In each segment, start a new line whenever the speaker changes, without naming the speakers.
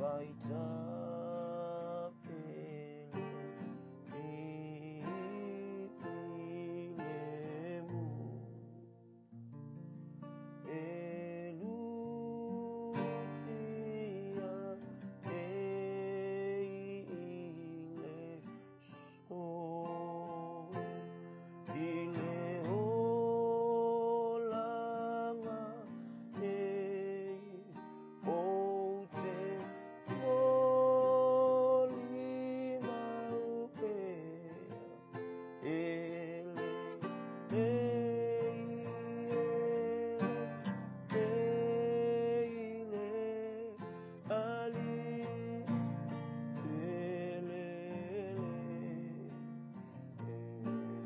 Faitafele filemu E lutia nei i le so I le olaga nei Ou te molimau pea E lelei e lelei le Alii E lelei,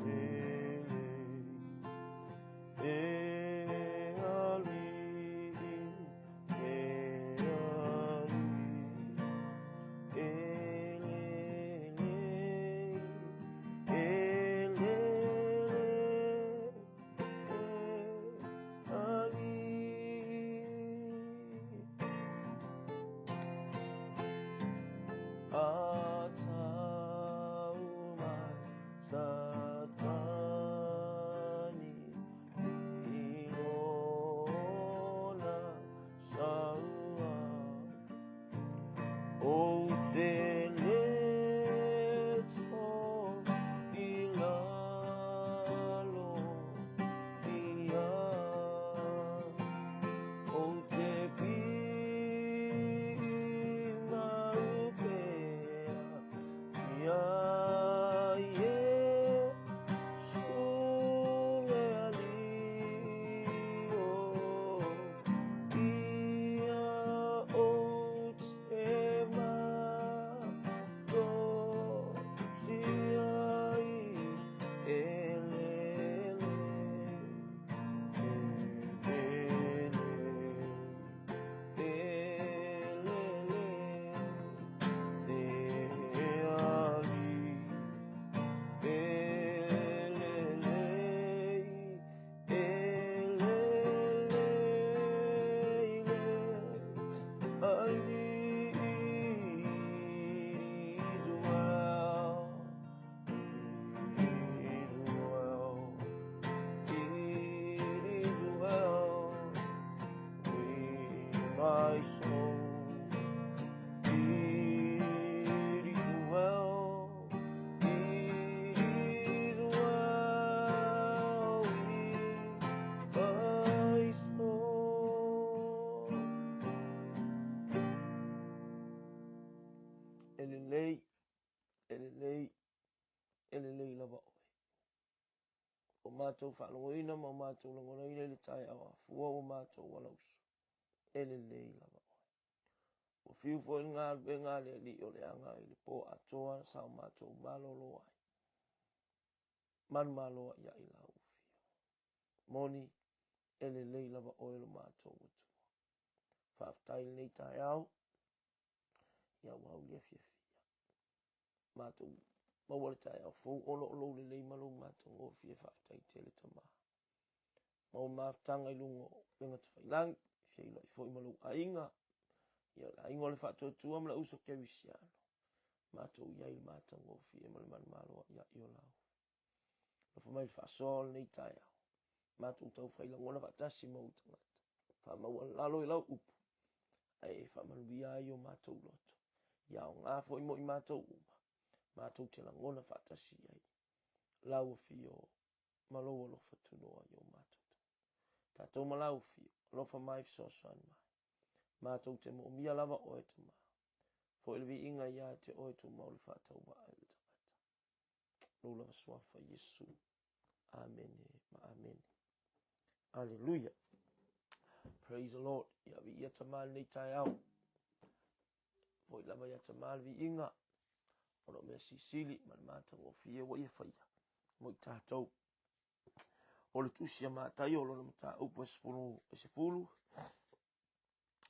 e lelei Le Alii, le Alii E lelei, e lelei le Alii. A tau mai Satani i lona saua, Ou te le to i lalo ia, Ou te pii mau pea ia Iesu le Alii, oh, Ia ou te malosi ai e lelei, e lelei, e lelei le Alii, e lelei, e lelei le Alii. It is well, it is well, it is well with my soul. It is well, it is well with my soul. E lelei, e lelei, e lelei lava oe. Ua matou faalogoina ma ua matou lagonaina i le taeao afua ua matou alausu, e lelei lava oe. Ua fiu foi le galuega a le Alii o le agai i le po atoa sa o matou malolo ai. Manumalo ai i lau afio. Moni, e lelei lava oe lo matou Atua. Faafetai i lenei taeao, ia ua aulia fiafia. Matou maua le taeao fou ona o lou lelei ma lou matagofie. Faafetai tele Tama. Maua mafutaga i luga o upega tafailagi, feiloai foi ma lou aiga, ia le aiga o le faatuatua ma le uso kerisiano. Matou i ai le matagofie ma le manumalo a'ia'i o lau. Alofa mai i le faasoa o lenei taeao. Matou taufai lagona faatasi ma ou tagata. Faamaualalo i lau upu, ae e faamanuia ai o matou loto. Ia aoga foi mo i matou uma, matou te lagona faatasi ai lau afio ma lou alofa tunoa i o matou tagata. Tatou ma lau afio, alofa mai fesoasoani mai. Matou te moomia lava oe Tama. Foi le viiga ia te oe tumau le faatauvaa i le tagata. Lou lava suafa Iesu. Amene ma amene. Aleluia. Praise the Lord. Ia viia Tama lenei taeao. Foi lava ia Tama le viiga. Ona o mea sisili ma le matagofie ua ia faia mo i tatou. O le tusi a Mataio o lona mataupu e 10, e 10.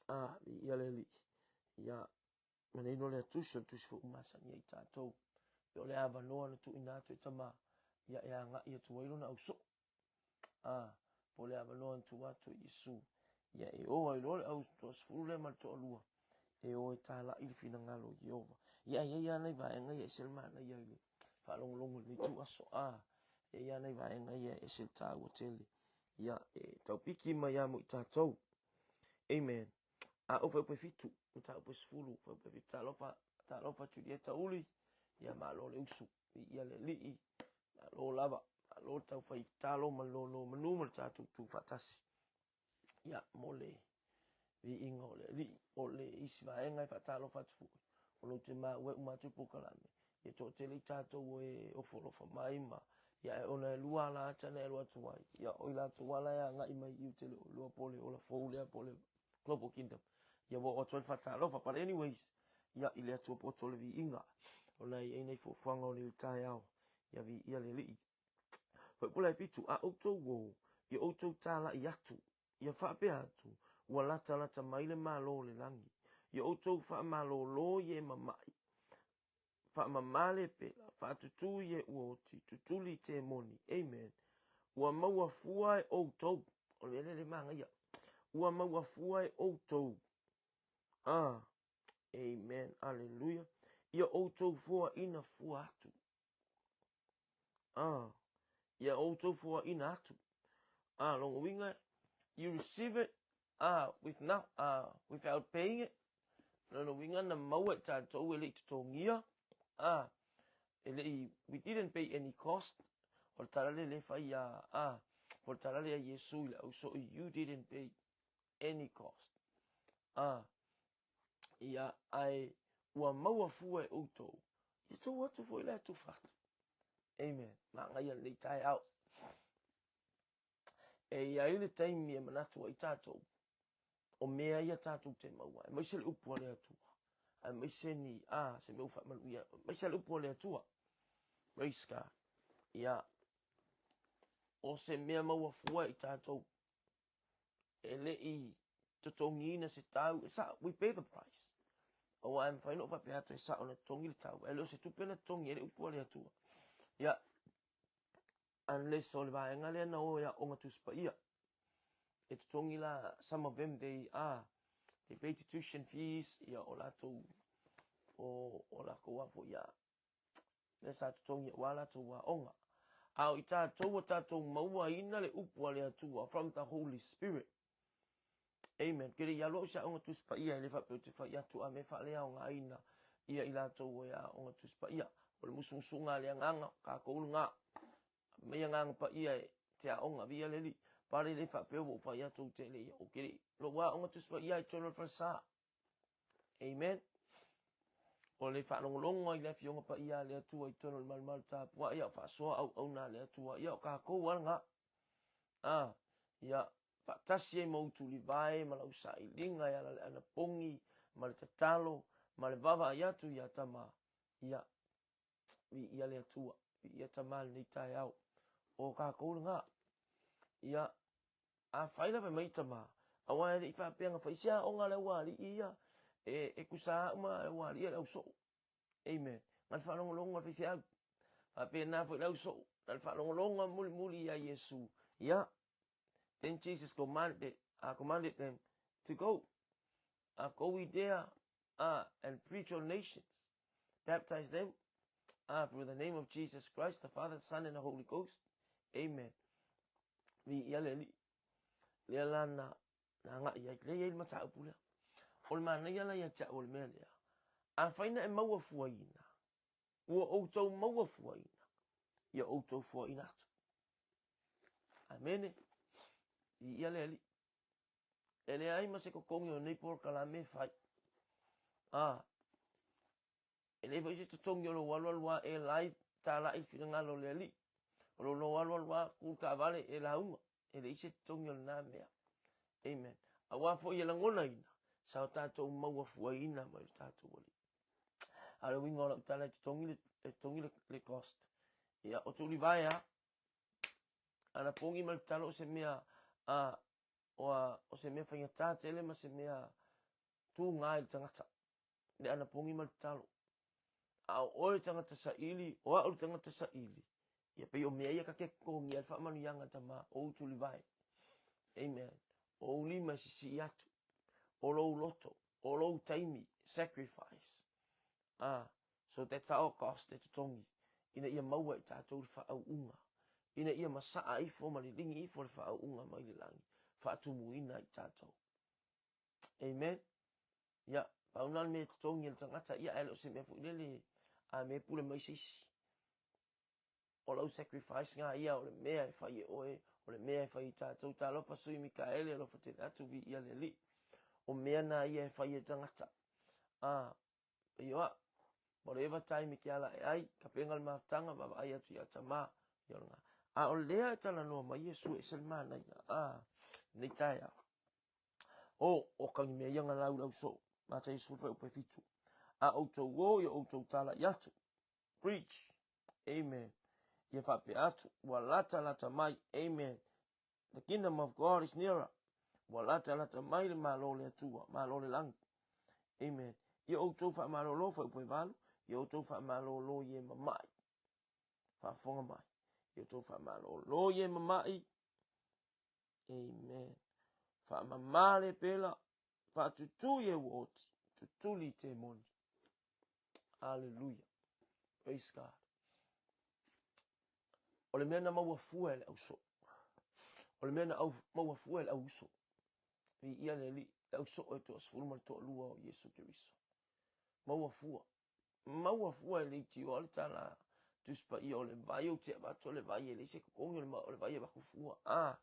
A, viia le Alii. Ia, manino lea tusi, o le tusi foi ua masani ai tatou. Ia o le avanoa na tuuina atu e Tama, ia e agai atu ai lona ausoo. A, po o le avanoa na tuu atu e Iesu, ia e o ai loa le au toasefulu lea ma le toalua. E o e tālaʻi le finagalo o Ieova. Ia, e i ai lava nai vaega ia e ese le manaia i le faalogologo i lenei ituaso. A, e i ai lava nai vaega ia e ese le taua tele. Ia, e taupiki mai lava mo i tatou. Amen. A ou fuaiupu e fitu, mataupu e 10, fuaiupu e fitu, talofa, talofa Julieta Uli, ia malo le usu, viia le Alii, malo lava, malo le taufai tatalo ma le nonomanu ma le tatou tu faatasi. Ia, mo le viiga o le Alii. O le isi vaega e faatalofa atu foi, o lou te maua e uma atu le polokalame, ia toatele i tatou e ofo alofa mai ma ia ae ona e lua ala ata na e alu atu ai, ia o i latou ala e agai mai i ou te le o iloa po o le ola fou lea po o le Global Kingdom. Ia ua oo atu ai le faatalofa. But anyways, ia i le Atua poto o le viiga, ona e i ai nai fuafuaga o le taeao, ia viia le Alii. Fuaiupu la e fitu, a outou o, ia outou tālaʻi atu, ia faapea atu, ua latalata mai le Malo o le lagi. Ia outou faamalōlō i e mamaʻi, faamamā le pela, faatutū i e ua oti, tutuli i temoni. Amen. Ua maua fua e outou. O le mea lea le manaia. Ua maua fua e outou. Ah, amen. Aleluia. Ia outou foaina fua atu. Ah, ia outou foaina atu. Ah, lona uiga, you receive it ah, with not, ah, without paying it. Lona uiga na maua i tatou e le i totogia. Ah, e le i, we didn't pay any cost. O le tala le le fai ia, ah, o le tala le a Iesu i le ausoo, you didn't pay any cost. Ah, ia, ae ua maua fua e outou, ia tou atu foi la e tufa atu. Amen. Manaia lenei taeao. E i ai le taimi e manatu ai tatou, o mea ia tatou te maua, aemaise le upu a le Atua, aemaise ni, a, se mea ua faamanuia, aemaise le upu a le Atua. Praise God. Ia, o se mea maua fua i tatou, e le i totogiina se tau, e sao, we pay the price. Aua e mafai ona ou faapea atu e sao na totogi le tau, ae le o se tupe na totogi ai le upu a le Atua. Ia, unless o le vaega lea na o e aoga Tusi Paia. E totogi la, some of them they are, they pay the tuition fees, ia o latou, o, o lakou a foi ia, mea sa totogi aua latou aoga. A o i tatou ua tatou mauaina le upu a le Atua from the Holy Spirit. Amen. Ke le i alu au i se aoga Tusi Paia, e le faapea ou te fai atu a mea faaleaogaina ia i latou e aoga Tusi Paia. O le musumusuga a le Agaga, o kākou lena. Mai Agaga Paia e te aoga, via le Alii. Pale le faapea ua ou fai atu ou te le i, ou ke le i. Lou aoga Tusi Paia i totonu o le falesa. Amen. O le faalogologo ai le Afioga Paia a le Atua i totonu o le malumalu tapuai, a o faasoa auauna a le Atua, ia o kākou lava lena. A, ia, faatasi ai ma utu Livae ma lau sailiga e ala le anapogi ma le tatalo ma le vaavaai atu iā Tama, ia, viia le Atua, viia Tama lenei taeao. O kākou lena. Ia, afai lava e mai Tama, aua e le i faapea na fai se aoga a le aualii ia, e, e kusa uma le aualii a le ausoo. Amen. Na le faalogologo a le faifeau. Faapena foi le ausoo, na le faalogologo mulimuli ia Iesu. Ia, then Jesus commanded, commanded them to go. Go ye there and preach all nations. Baptize them through the name of Jesus Christ, the Father, the Son, and the Holy Ghost. Amen. Viia le Alii. Lea la na, na agai ai. Lea i ai le mataupu lea. O le manaia la ia te au o le mea lea. Afai na e maua fuaina, ua outou maua fuaina, ia outou fuaina atu. Amene. Viia le Alii. E leai ma se totogi o nei polokalame e fai. A, e leai foi se totogi o lou alualu lava e live talai le finagalo o le Alii. O lou lou alualu lava ku le taavale e lauga. E leai se totogi o lena mea. Amen. Aua foi e lagonaina, sa o tatou maua fuaina mai lo tatou Alii. A o le uiga o lau tala e totogi le, e totogi le, le cost. Ia, o Tulivae lava, anapogi ma le tatalo o se mea a, o, a, o se mea faigata tele ma se mea tūgā i le tagata, le anapogi ma le tatalo. A o oe le tagata saili, o au le tagata saili, ia pei o mea ia ka te totogia le faamanuiaga tama o ou tulivae. Amen. O ou lima e sisii atu, o lou loto. O lou taimi, sacrifice. Ah, so that's our cost e totogi, ina ia maua e tatou le faauuga, ina ia masaa ifo ma liligi ifo le faauuga mai le lagi, faatumuina ai tatou. Amen. Ia, pau na le mea e totogi e le tagata, ia ae le o se mea foi lele a mea e pule mai se isi. O lau sacrifice nga ia o le mea e fai e oe, o le mea e fai e tatou. Talofa Sui Mikaele, alofa tele atu, viia le Alii. O mea na ia e fai e tagata. Ah, Ioa, whatever time ke ala e ai, ka penga le mafutaga, vaavaai atu ia Tama, ia o lena. A o lea e talanoa mai Iesu e ese le manaia, a, lenei taeao. O, o ka ni mea ia nga laulau soo, Mataio 17. A outou o ia outou talai atu, preach, amen, ia faapea atu, ua latalata mai, amen, the kingdom of God is nearer, ua latalata mai le Malo o le Atua, Malo o le lagi. Amen. Ia outou faamalolo, fuaiupu 8, ia outou faamalolo i e mamai. Faafofoga mai. Ia outou faamalolo i e mamai. Amen. Faamama le pela, faatutui e ua oti, tutuli i temoni. Hallelujah. Praise God. O le mea na maua fua e le ausoo. O le mea na au, maua fua e le auuso. Viia le Alii, le ausoo e toasefulu ma le toalua o Iesu Keriso. Maua fua. Maua fua e leitioa le tala Tusi Paia o le vai ou te avatu o le vai e leai se totogi o le, o le vai e avatu fua. Ah.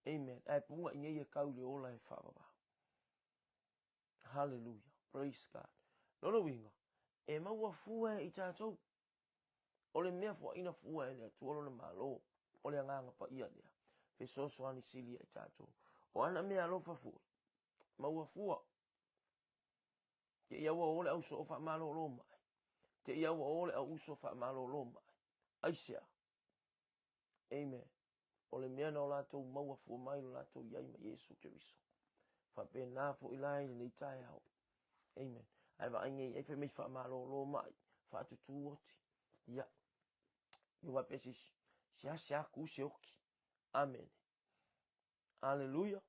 Amen. Ae puga i nei e kau le ola e faavavau. Hallelujah. Praise God. Lona uiga, e maua fua e i tatou. O le mea fuaina fua e le Atua lona Malo, o le Agaga Paia lea, fesoasoani sili ia i tatou. O ana mea alofa foi, maua fua. Te i aua o le au soo faamalolo mai. Te i aua o le au uso faamalolo mai. Aisea? Amen. O le mea na o latou maua fua mai lo latou i ai ma Iesu Keriso. Faapena foi la i lenei taeao. Amen. Ae vaai nei ai fai mai faamalolo mai, faatutū oti. Ia. Ia faapea se isi, seasea ku se oki. Amene. Aleluia.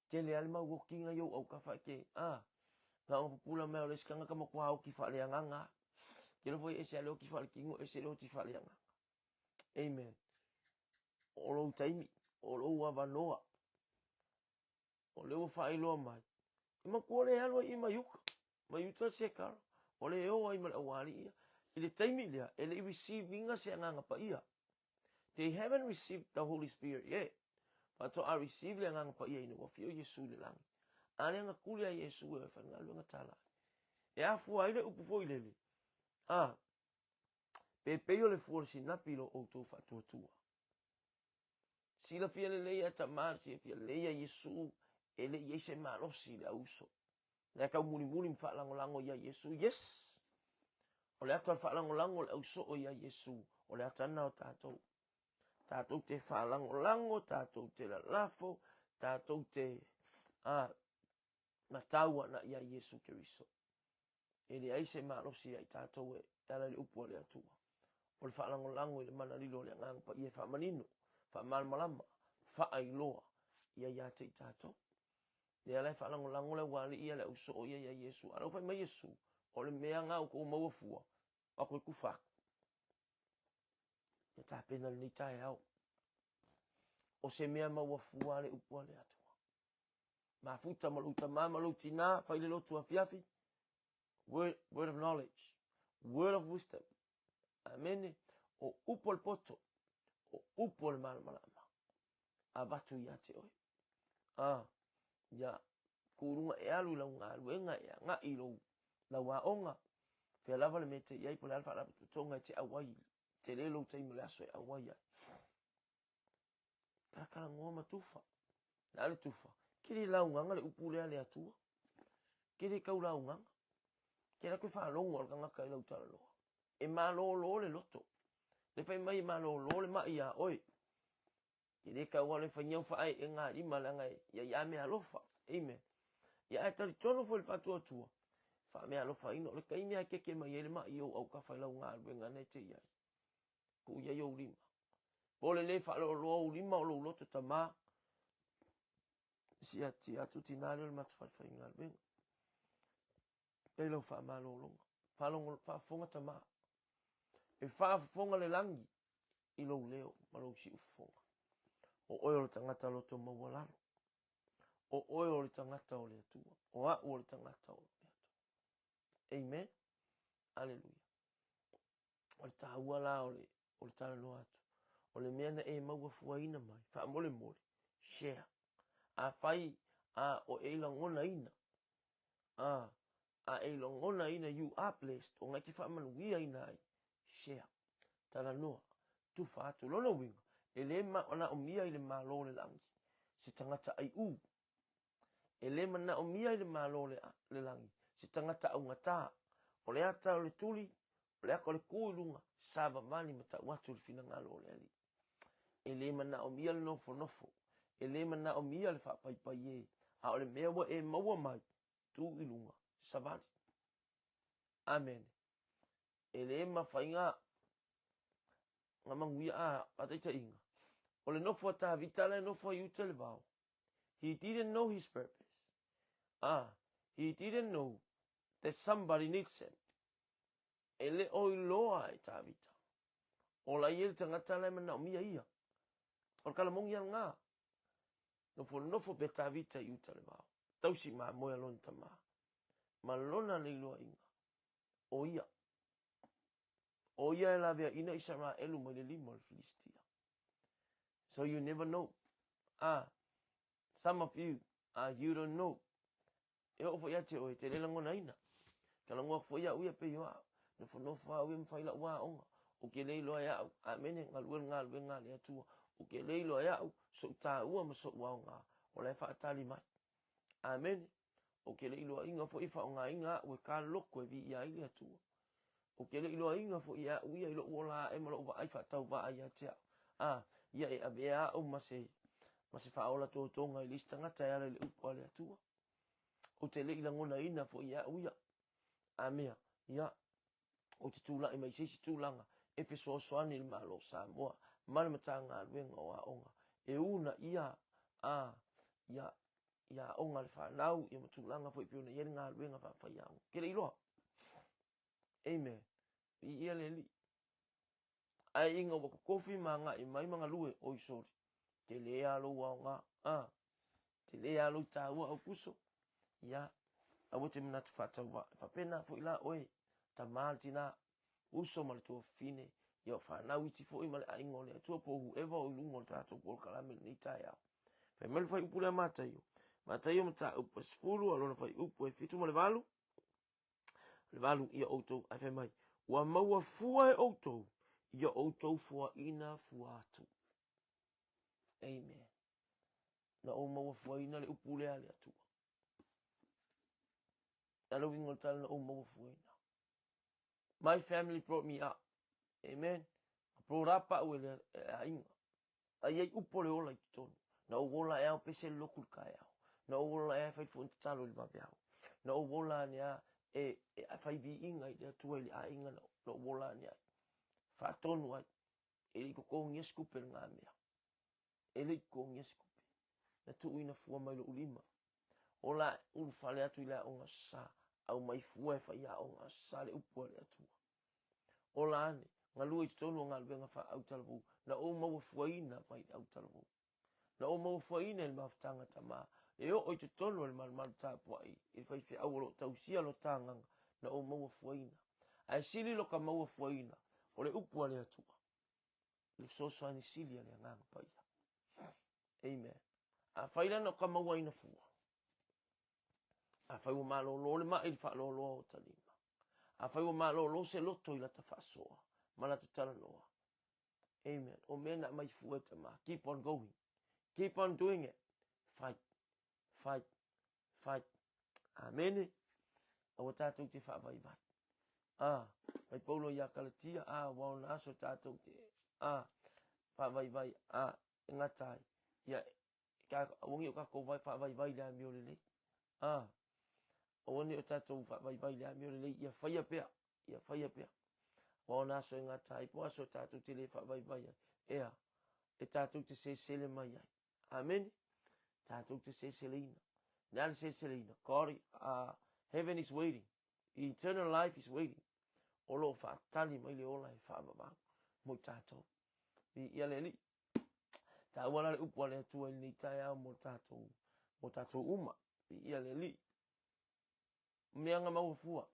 Tele lava le mau okiga i ou autafa e te, a, na ona pupula mai o le isi tagata matua oki faaleagaga lava. Tele foi e ese lava le oti faaletino, ese le oti faaleagaga. Amen. O lou taimi, o lou avanoa, o lea ua faailoa mai, e matua le alu ai i mai uka, mai uta se kara, o le o ai ma le aualii ia. I le taimi lea, e le i receive ina se Agaga Paia. They haven't received the Holy Spirit yet. Faatoa receive le Agaga Paia ina ua afio Iesu i le lagi. A lea na kuli a Iesu e faigaluega tala. E afua ai le upu foi lele. A, pe pei o le fua o le sinapi i lo outou faatuatua. Silafia lelei e Tama, silafia lelei e Iesu, e le i ai se malosi i le auuso. Lea tau mulimuli ma faalagolago ia Iesu. Yes! O le ata o le faalagolago o le ausoo ia Iesu, o le ata na o tatou. Tatou te faalagolago, tatou te lalafo, tatou te a, matau ana ia Iesu Keriso. E leai se malosi ia i tatou e ala i le upu a le Atua. O le faalagolago i le mana lilo o le Agaga Paia e faamanino, faamalamalama, faailoa ia ia te i tatou. Lea la e faalagolago le aualii ia le ausoo ia ia Iesu. A la ua fai mai Iesu, o le mea nga ua tou maua fua, o koe tufa atu. Ia tapena lenei taeao. O se mea maua fua le upu a le Atua. Mafuta ma lou tamā ma lou tinā, fai le lotu afiafi. Word, word of knowledge, word of wisdom. Amene. O upu o le poto, o upu o le malamalama. Avatu ia te oe. A, ia, kūlunga e alu i lau galuega, e agai i lou, lau aoga. Fea lava le mea e te i ai, po o le a le faalapotopotoga e te auai, tele lou taimi o le aso e auai ai. Talatalanoa ma tufa. Le a le tufa? Ke le laugaga le upu lea le Atua. Ke le kau laugaga. Ke la koe faalogo a le tagata i lau talanoa. E malōlō le loto. Le fai mai e malōlō le maʻi iā oe. Ke le kau alo e fai niau faaeega lima leaga e ia ia mea alofa. Amen. Ia ae talitonu foi le faatuatua. Faameaalofaina o le taimi lava e keke mai ai le maʻi i ou autafa i lau galuega na e te i ai. Tuu i ai ou lima. Po o le lē faaloaloa ou lima o lou loto tamā. Siatia atu tinā lea o le matou fale faigaluega. Faafetai lau faamalologa. Faalogo, faafofoga tama. E faafofoga le lagi i lou leo ma lou siufofoga. O oe o le tagata loto maualalo. O oe o le tagata o le Atua. O au o le tagata o le Atua. Amen. Aleluia. O le taua la o le, o le talanoa atu. O le mea na e maua fuaina mai, faamolemole, share. Afai a o e lagonaina, a, a e lagonaina you are blessed, o ngai te faamanuiaina ai, share. Talanoa, tufa atu. Lona uiga, e le manaomia i le Malo o le lagi se tagata aiū. E le manaomia i le Malo o le lagi se tagata augata. O le ata o le tuli, o le aka o le kū i luga, savavali ma tau atu i le finagalo o le Alii. E le manaomia le nofonofo, e le manaomia le faapaipai e, a o le mea ua e maua mai, tu i luga, savali. Amene. E le mafai nga nga manuia a faataitaiga. O le nofo a Tavita la e nofo ai uta i le vao. He didn't know his purpose. Ah, he didn't know that somebody needs him. E le o iloa e Tavita. O la ia le tagata la e manaomia ia. O le kalamogi a lena. Nofonofo pea Tavita i uta le vao. Tausi mamoe a lona tama. Ma lona le iloaina. O ia. O ia e laveaina Isaraelu mai le lima o le Filistia. So you never know. Ah, some of you, ah, you don't know. E oo foi ia te oe, e te le lagonaina. Ka lago aku foi iaʻu ia pei o au. Nofonofo au ia ma fai laʻu aoga. Ou ke le iloa e aʻu, amene, galue le galuega a le Atua. Ou ke le iloa e aʻu, soʻu taua ma soʻu aoga, o la e faatali mai. Amene. Ou ke le iloaina foi e faaaogaina aʻu e ka loko e viia ai le Atua. Ou te le i loaina foi e aʻu ia i loʻu ola aʻe ma loʻu vaai faatauvaa ia te aʻu, a ia e avea aʻu ma se, ma se faaola totoga i le isi tagata e ala i le upu a le Atua. Ou te le i lagonaina foi e aʻu ia, a mea, ia, ou te tulai mai i se isi tulaga e fesoasoani i le Malo o Samoa ma le Matagaluega o Aoga e uunaia a, ia, ia aoga a le fanau, ia ma tulaga foi pei ona i ai le galuega faafaiaoga. Ou te le i iloa. Amen. Viia le Alii. Ae ina ua totofi ma agai mai ma galue, oi sori, tele a lou aoga, a, tele a lou taua Aukuso, ia, aua te manatu faatauvaa. E faapena foi la oe, tama le tina, uso ma le tuafafine, ia o fanau iti foi ma le aiga o le Atua po o whoever o i luga o le tatou polokalame i lenei taeao. Fai mai le fuaiupu lea Mataio. Mataio mataupu e 10, a lona fuaiupu e 7 ma le 8. Le 8 ia outou, ae fai mai, ua maua fua e outou ia outou foaina fua atu. Amen. Na ou maua fuaina le upu lea a le Atua. A le uiga o le tala na ou maua fuaina. My family brought me up. Amen. Na brought up au e le aiga. A i ai upu o le ola i totonu. Na ou ola e ao pese le loku i le taeao. Na ou ola e ao fai le tatalo i le vaveao. Na ou ola ane a e, e fai viiga i le Atua i le aiga na, na ou ola ane ai. Faatonu ai. E le i totogia se tupe lena mea. E le i totogia se tupe. Na tuuina fua mai loʻu lima. Ola ulufale atu i le aoga sa, aumai fua e fai aoga sa le upu a le Atua. Ola ane, galue i totonu o galuega faa-autalavou, na ou maua fuaina mai le autalavou. Na ou maua fuaina i le mafutaga tama, e oo i totonu o le malumalu tapuai i le faifeau o lo o tausia lo ta agaga, na ou maua fuaina. Ae sili lo ka maua fuaina o le upu a le Atua, i le fesoasoani sili a le Agaga Paia. Amen. Afai la na o ka mauaina fua, Afai ua malolo le maʻi i le faaloaloa o ta lima. Afai ua malolo se loto i lata faasoa ma lata talanoa. Amen. O mea na aumai fua e tama. Keep on going. Keep on doing it. Fight. Fight. Fight. Amene. Aua tātou te whaavaivai. A, mai Paulo ia Kalatia, a, wa ona aso tātou te, a, whaavaivai, a, e ngata ai. Ia, Aua ne i o tatou faavaivai i le amio lelei. A, aua ne i o tatou faavaivai i le amio lelei, ia faia pea, ia faia pea. Aua o na aso e gata ai, po o aso e tatou te le faavaivai ai, ea, e tatou te sesele mai ai. Amene. Tatou te seleseleina. Le a le seleseleina? God, heaven is waiting. Eternal life is waiting. O lo o faatali mai le ola e faavavau mo i tatou. Viia le Alii. Taua la le upu a le Atua i lenei taeao mo tatou, mo tatou uma. Viia le Alii. Mea na maua fua.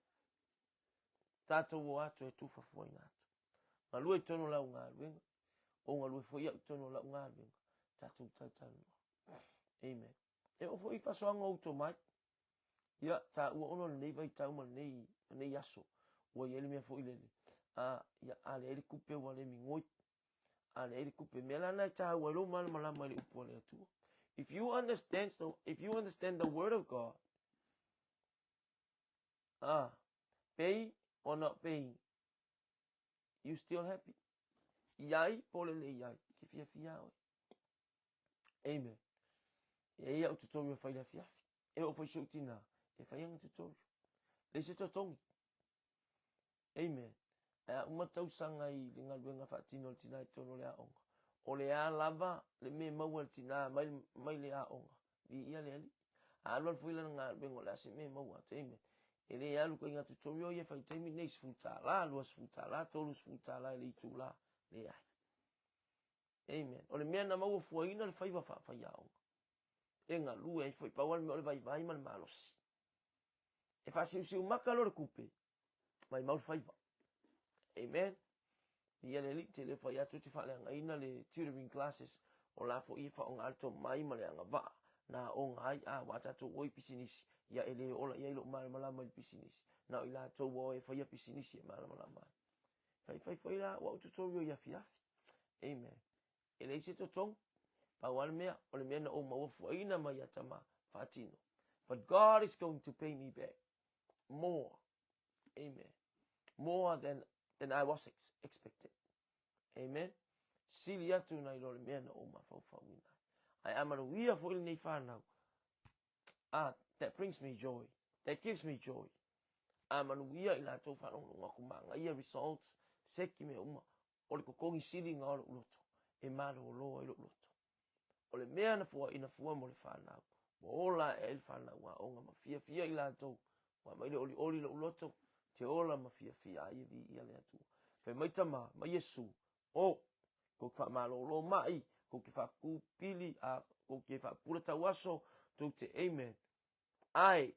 Tatou o atu e tufa fuaina atu. Galue i totonu o lau galuega, o galue foi au i totonu o lau galuega. Tatou talatalanoa. Amen. E oo foi i faasoaga o uto mai. Ia, taua ona o lenei vaitau ma lenei, lenei aso, ua i ai le mea foi lele, a, ia, a leai le tupe ua le migoi. A leai le tupe, mea la na e taua ai lou malamalama i le upu a le Atua. If you understand, so if you understand the word of God, ah, pay or not paying, you still happy. Iai po le le iai, ke fiafia oe. Amen. E ia au tutorial fai le afiafi. E oo foi si ou tina e fai ana tutorial. Leai se totogi. Amen. Ae a uma tausaga i le galuega faatino a le tina i totonu o le aoga, o le a lava le mea e maua e le tina mai, mai le aoga, viia le Alii. A alualu foi lana galuega, o le a se mea e maua atu. Amen. E le alu ituaiga tutorial ia e fai i le taimi lenei, $10, $20, $30 i le itula. Leai. Amen. O le mea na maua fuaina le faiva faafaiaoga. E galue ai foi, pau lava le mea o le vaivai ma le malosi. E faasiusiu maka loa le kupe, maimau le faiva. Amen. Ia le Alii, te le fai atu te faaleagaina le tutoring classes, o la foi e faaaoga le tomai ma le agavaa na aoga ai, a ua tatou o i pisinisi, ia e le ola i ai lou malamalama i le pisinisi, na o i latou ua o e faia pisinisi e malamalama ai. Faifai foi la au tutorial i afiafi. Amen. E leai se totogi. Pau lava le mea, o le mea na ou maua fuaina mai ia Tama, faatino. But God is going to pay me back more. Amen. More than I was expected. Amen. Sili atu nai lo le mea na ou mafaufauina ai. Ae a manuia foi lenei whanau. Ah, that brings me joy. That gives me joy. A manuia i latou faalogologo atu magaia results, seki mea uma, o le totogi siliga o lou loto, e malolo ai lou loto. O le mea na foaina fua mo le fanau, ua ola ae ai le fanau aoga ma fiafia i latou, ua aumai le olioli i lou loto, te ola ma fiafia ai e viia le Atua. Fai mai Tama, mai Iesu, O, kou te faamalolo mai, kou te faatupili, a kou te faapula tauaso, tou te amen. Ae,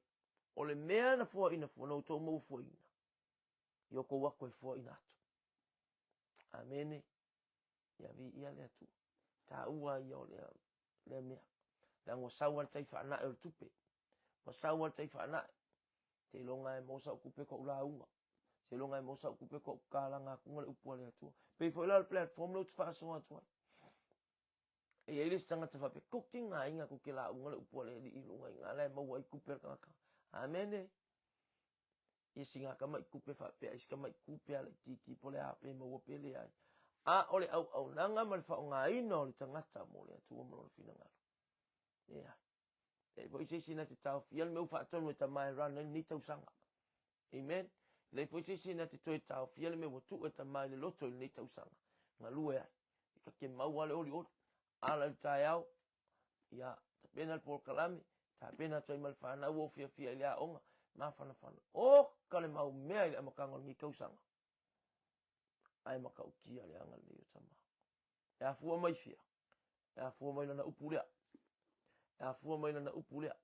o le mea na foaina fua, na outou maua fuaina, i o kou atu e foaina atu. Amene. Ia viia le Atua. Taua ia o lea, lea mea. Leaga ua sau lava le tai faanae o le tupe. Ua sau lava le tai faanae. Seiloga e maua sau tupe koʻu lauga. Seiloga e maua sau tupe koʻu kalaga atuga le upu a le Atua. Pei foi la o le platform lea ou te faasoa atu ai. E i ai le isi tagata faapea, kou te gaiga kou te lauga le upu a le Alii i luga i ina la e maua ai tupe a le tagata. Amene. Ia sina tamai tupe faapea, ai si tamai tupe a laitiiti po o le a pe maua pe leai. A o le auaunaga ma le faaaogaina o le tagata mo le Atua ma lona finagalo. Leai. Leai foi se isi na te taofia le mea ua faatonu e Tama e run ai lenei tausaga. Amen. Leai foi se isi na te toe taofia le mea ua tuu e Tama i le loto i lenei tausaga. Galue ai. E ta te maua le olioli. Ala i le taeao, ia, tapena le polokalame, tapena atu ai ma le whanau o fiafia i le aoga, mafanafana. Oka le mau mea i le amataga o lenei tausaga. Ae matautia le agalelei o Tama. E afua mai fia? E afua mai lana upu lea. E afua mai lana upu lea.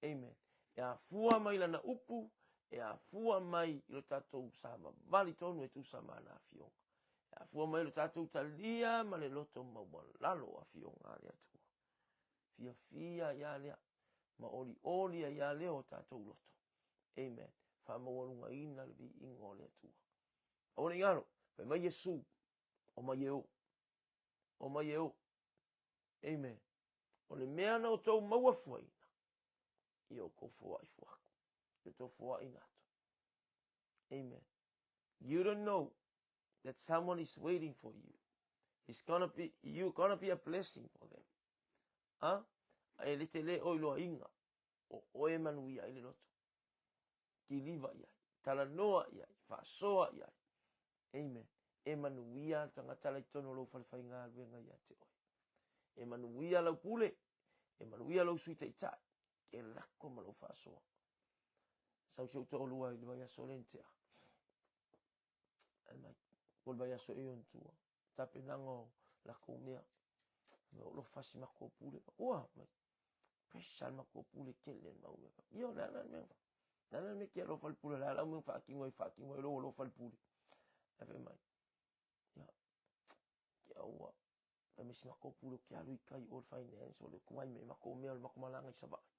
Amen. E afua mai lana upu, e afua mai i lo tatou savavali tonu e tusa ma ana afioga. E afua mai i lo tatou talia ma le loto maualalo o afioga a le Atua. Fiafia ia lea, ma olioli ai ia lea o tatou loto. Amen. Faamaualugaina le viiga o le Atua. Aua ne i galo, fai mai Iesu, omai e o. Omai e o. Amen. O le mea na outou maua fuaina, ia outou foai fua atu. Ia outou foaina atu. Amen. You don't know that someone is waiting for you. It's gonna be, you're gonna be a blessing for them. Ha? E le te le oi loainga o oe manuia ai le loto. Kiliva i ai, talanoa i ai, faasoa i ai. Amen. E manuia le tagata la i totonu o lou fale faigaluega ia te oe. E manuia lau pule. Ia manuia lou Sui Taitai, ke lako ma lou faasoa. Sau si ou toalua i le vaiaso lea na tea. Ai mai, po o le vaiaso ea i ona tua, tapenaga o lakou mea. Ai mai, o alofa si matou pule. Ua, mai, pressure le matou pule tele le mau mea. Ia, o le a la le mea, le a la le mea e te alofa le pule, o le a lau mea na faatino ai, faatino ai lou alofa le pule. Ae fai mai, ia, te aua, fai mai si matou pule ou te alu i tai o le finance o le tuai mai matou mea o le matou malaga i Savaii.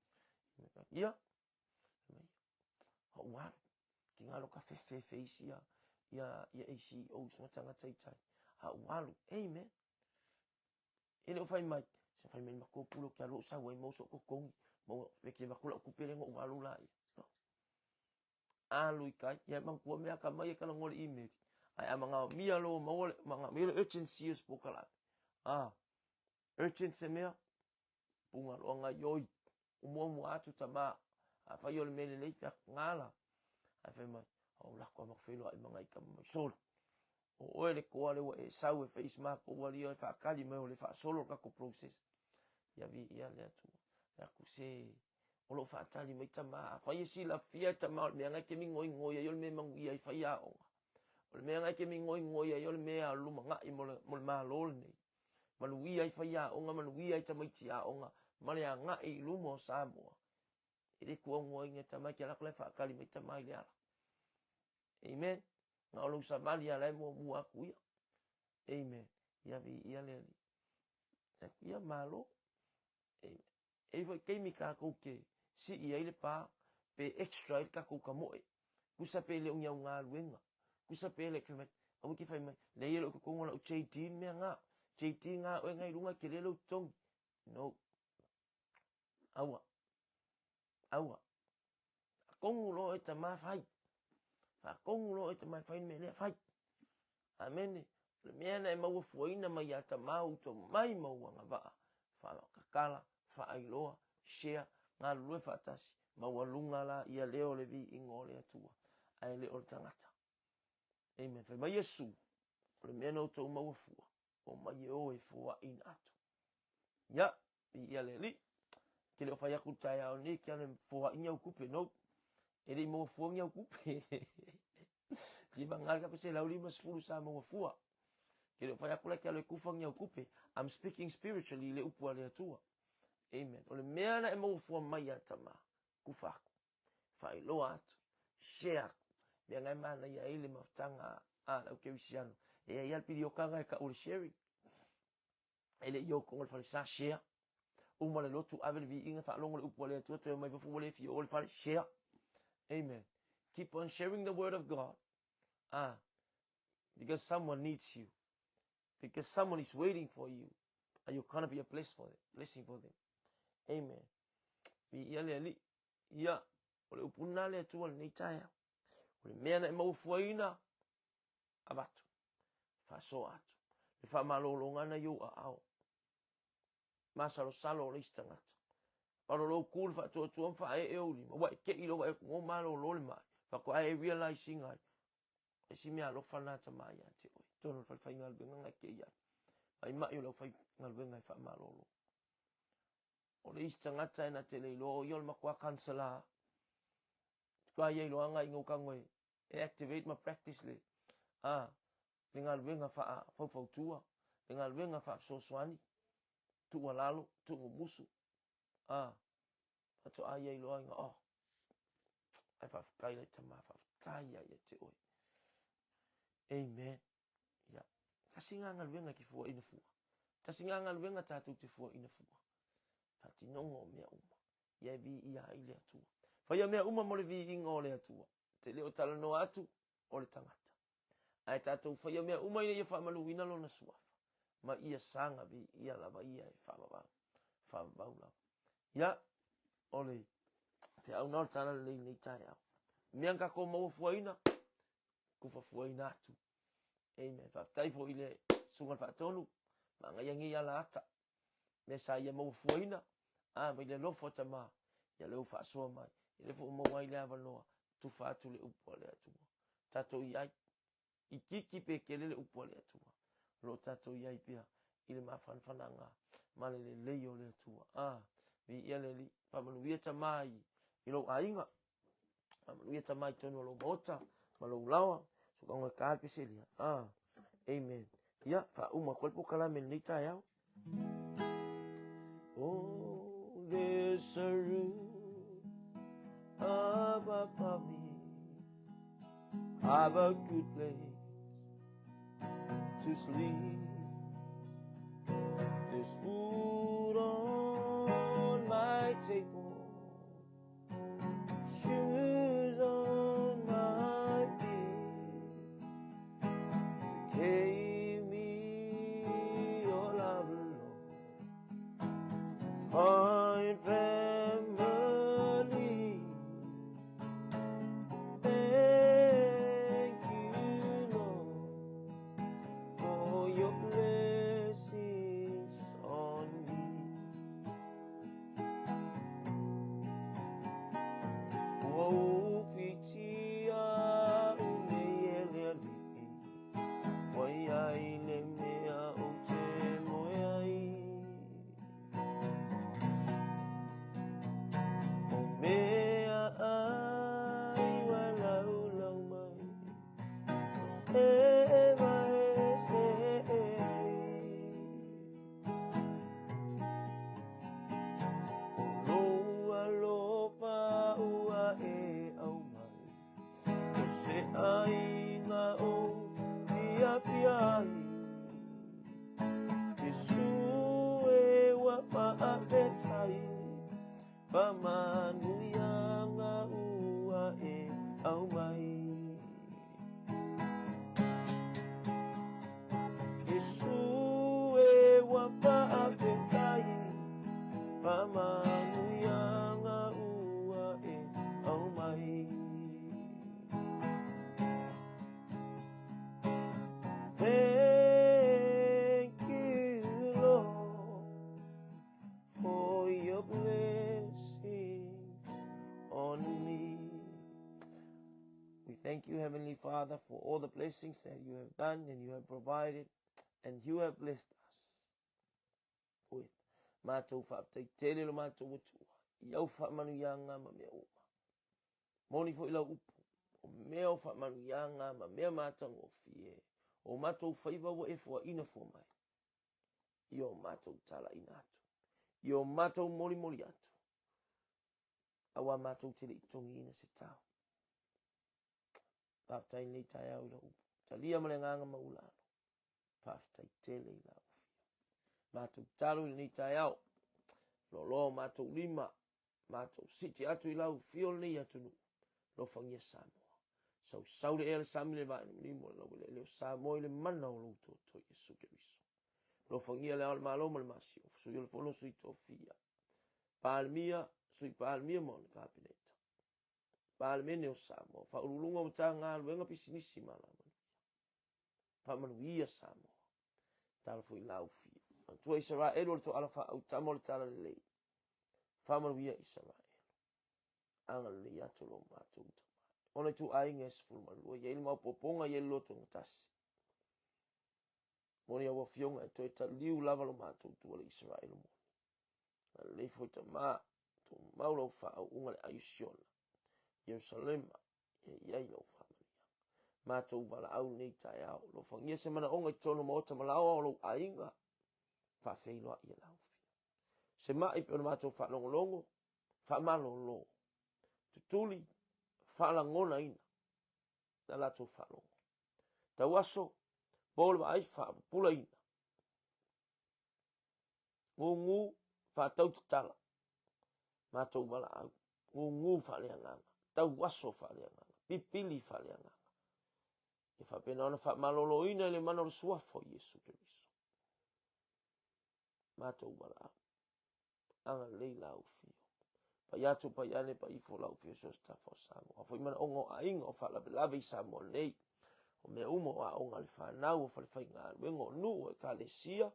Ia, fai mai, ou alu, tiga loa ta fefe isi ia, ia, ia ACEOs ma tagata i tai. A ou alu, amen. E le o fai mai, se fai mai le matou pule ou te alu ou sau ai maua sou totogi, maua, pe te avatu lau tupe lea na ou alu la ia. No. Alu i tai, ia manatua mea atamai e talanoa i le email. Ae a manaomia loa maua le, manaomia le urgency o se polokalame. Ah, urgent se mea, puna loa gaioi. Ua muamua atu tama, afai o le mea lelei, fai atu, gala. Ae fai mai, o lako a maku feiloai ma nai tama mai, sole. O oe le toa lea ua e sau e fai i si matou alia e faatali mai o le faasolo le tatou process. Ia viia le Atua. Fai atu se o lo o faatali mai tama. Afai e silafia e tama o le mea na e te migoigoi ai o le mea e manuia ai faiaoga. O le mea na e te migoigoi ai o le mea lumanai mo le, mo le Malo lenei. Manuia ai faiaoga, manuia ai tamaiti aoga ma le agai i luma o Samoa. E le tuaunoaina e tama e te alu atu la e faatali mai tama i le ala. Amen. Na o lou savali lava la e muamua atu ia. Amen. Ia viia le Alii. Ia malo. Amen. E i ai foi taimi tatou te sii ai le pa pe extra ai le tatou tamoe. Tusa pe le o ni au galuega. Tusa pe le fai mai, aua e te fai mai, leai e le o i totonu o lau JD le mea na. JD na oe na i luga e tele lou totogi. No. Aua. Aua. Faatonu loa oe tama fai. Faatonu loa oe tama e fai le mea lea, fai. Amene. O le mea na e maua fuaina mai ia tama ou tomai ma ou agavaa, faatatala, faailoa, share, galulue faatasi, maualuga laia lea o le viiga o le Atua, ae le o le tagata. Amen. Fai mai Iesu, o le mea na outou maua fua, omai e o e foaina atu. Ia, viia le Alii. Ke le o fai atu i le taeao nei, ke ale foai ni au tupe, no. E le i maua fua ni au tupe. Ki manga ka 150 sa maua fua. Ke le o fai atu la ke alo e kufa ni au tupe. I'm speaking spiritually le upu a le Atua. Amen. O le mea na e maua fua mai ia tama, kufa aku. Faailoa atu, share aku. Mea na e manaia ai le mafutaga a le au kerisiano. E i ai lava le pilioka na e tau o le sharing. E le i o i totonu o le falesa, share. Uma le lotu, ave le viiga, faalogo le upu a le Atua, toe omai fafo ua le fia o i le fale, share. Amen. Keep on sharing the word of God. Ah, because someone needs you. Because someone is waiting for you. And you're gonna be a bless for them, blessing for them. Amen. Viia le Alii. Ia, o le upu lena le Atua lenei taeao. O le mea na e maua fuaina, avatu, faasoa atu. Le faamalologa na i ou aao. Masalosalo o le isi tagata. Palo lou ku le faatuatua ma faaee ou lima. Ua e tei loa vaai atu ngo malolo le mai. Faatoa e realize ina ai. O isi mea alofa na tama ia te oe. Tonu o le fale faigaluega na e tei ai. Maimai o le aufaigaluega e faamalolo. O le isi tagata e na te le iloa o ia o le matua counselor. Faatoa ia iloaga ina ua tago e e activate ma practice le a le galuega faafaufautua, le galuega faafesoasoani, tuualalo, tuumumusu, a faatoa ia iloa ina oh, ae faafetai lai tama, faafetai ia ia te oe. Amen. Ia, tasi ngā galuega e te fuaina fua. Tasi ngā galuega tātou te fuaina fua. Faatinoga o mea uma. Ia e viia ai le Atua. Faia mea uma mo le viiga o le Atua. Te le o talanoa atu o le tagata. Ae tatou faia mea uma ina ia faamanuina lona suafa, ma ia saga viia lava ia e faavavau, faavavau lava. Ia, o le feau na o le tala lelei i lenei taeao. Mea na tatou maua fuaina, kufa fuaina atu. Amen. Faafetai foi i le Susuga i le Faatonu, manaia nei ala ata. Mea sa ia maua fuaina, a mai le alofa o tama, ia lea ua faasoa mai. Ia lea foi ua maua ai le avanoa, tufa atu le upu a le Atua. Tatou i ai, itiiti pe tele le upu a le Atua, o lo o tatou i ai pea i le mafanafanaga ma le lelei o le Atua. A. Viia le Alii. Faamanuia tama i, i lou aiga. Faamanuia tama i totonu o lou maota ma lou laoa. Sukaga e ka le peselia. Ah, amen. Ia, faauma atu ai le polokalame i lenei taeao. Oh, there's a roof up above me. I've a good place to sleep. There's food on my table, shoes on my feet. You gave me your love, Lord. Find family. Thank you, Lord, for your blessings on me. Ua ufitia au nei e le Alii, ua iai le mea ou te moe ai. O mea ai ua laulau mai, o se vae se ai. O lou alofa ua e aumai, o se aiga ou fiafia ai. Iesu e ua faafetai, faamanuiaga ua e aumai. Iesu e ua faafetai, faamanuiaga ua e aumai. Thank you, Lord, for your blessings on me. We thank you, Heavenly Father, for all the blessings that you have done and you have provided and you have blessed us with. Matou faafetai tele lo matou Atua i au faamanuiaga ma mea uma. Moni foi lau upu, o mea o faamanuiaga ma mea matagofie, o matou faiva ua e fuaina fua mai, i o matou talaina atu, i o matou molimoli atu, auā matou te le i totogiina se tau. Faafetai i lenei taeao i lau upu. Talia ma le agaga maualalo. Faafetai tele i lau afio. Matou tatalo i lenei taeao. Loaloa o matou lima, matou siti atu i lau afio lenei atunuu. Alofagia Samoa. Sausau le ea le sami le vaa nimonimo le laueleele o Samoa i le mana o lou Tootoo Iesu Keriso. Alofagia le Ao o le Malo ma le Masiofo, Sui o le Fono, Sui Tofia, Palemia, Sui Palemia ma ona Kapeneta, Palemene o Samoa, Faauluuluga o Matagaluega, Pisinisi ma Alamanuia. Faamanuia Samoa. Talo foi lau fia. Manatua Isaraelu o le toala faaautama o le talalelei. Faamanuia Isaraelu. Agalelei atu lo matou tama. Ona ituaiga e 12, i ai le maopoopoga, i ai le lotogatasi. Moni au afioga e toe taliu lava lo matou tua le Isaraelu moni. Agalelei foi tama, tumau lau faaauuga le ai o Siona, Ierusalema, ia i ai lau faamanuiaga. Matou valaau lenei taeao, alofagia se manaoga i totonu o maota ma laoa o lou aiga, faafeiloai e lau afioga. Se mai pe ona matou faalogologo, faamalolo, tutuli, faalagonaina na latou faalogo. Tauaso, po le vaai, faapupulaina. Gugu, faatau tatala, matou valaau, gugu faaleagaga, tauaso faaleagaga, pipili faaleagaga. Ia faapena ona faamaloloina i le mana o le suafa o Iesu Keriso. Matou valaau, agalelei lau afio. Pai atu, pai ane, pai ifo lau afio so o se tafa o Samoa. A foi manaoga o aiga o faalavelave i Samoa nei. O mea uma o aoga a le fanau, o falefaigaluega, o nuu, o ekalesia,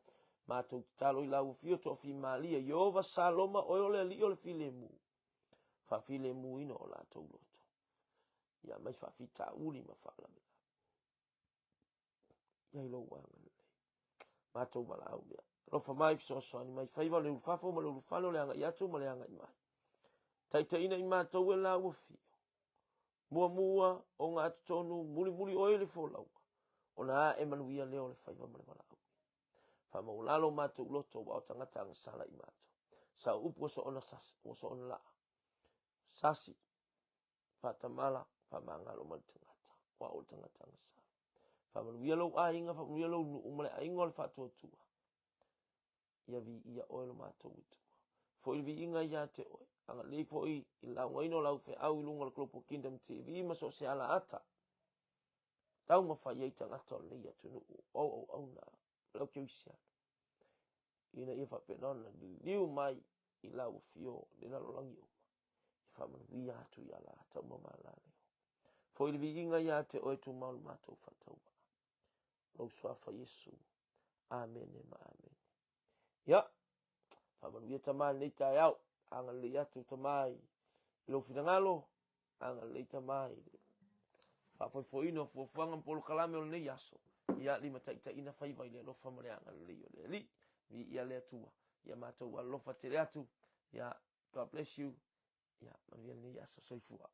matou tatalo i lau afio Toafimalie, Ieova Saloma, oe o le Alii o le filemu, faafilemuina o latou loto. Ia aumai faafitauli ma faalavelave. Ia i lou agalelei. Matou valaau lea. Alofa mai fesoasoani mai faiva o le ulufafo ma le ulufale o le agai atu ma le agai mai. Taitaiina i matou e la ua fio. Muamua o gatotonu mulimuli oe le folauga, ona ae manuia lea o le faiva ma le valaauina. Faamaualalo matou loto aua o tagata agasala i matou. Sao upu ua soona sasi, ua soona laa. Sasi, faatamala, faamagalo mai le tagata, aua o le tagata agasala. Faamanuia lou aiga, faamanuia lou nuu ma le aiga o le faatuatua. Ia viia oe lo matou Atua. Foi le viiga ia te oe. Agalelei foi i le laugaina o lau feau i luga o le Global Kingdom TV ma so o se ala ata. Taumafai ai tagata o lenei atunuu o au auauna ma le au kerisiano ina ia faapena ona liliu mai i lau afio le lalolagi uma e faamanuia atu i ala ata uma ma ala leo. Foi le viiga ia te oe tumau le matou faatauvaa. Lou suafa Iesu. Amene ma amene. Ia, faamanuia tama i lenei taeao. Agalelei atu tama i lou finagalo. Agalelei tama i le faafoefoeina o fuafuaga ma polokalame o lenei aso. Ia, limataitaiina faiva i le alofa ma le agalelei o le Alii. Viia le Atua. Ia matou alolofa tele atu. Ia, God bless you. Ia, manuia lenei aso. Soifua.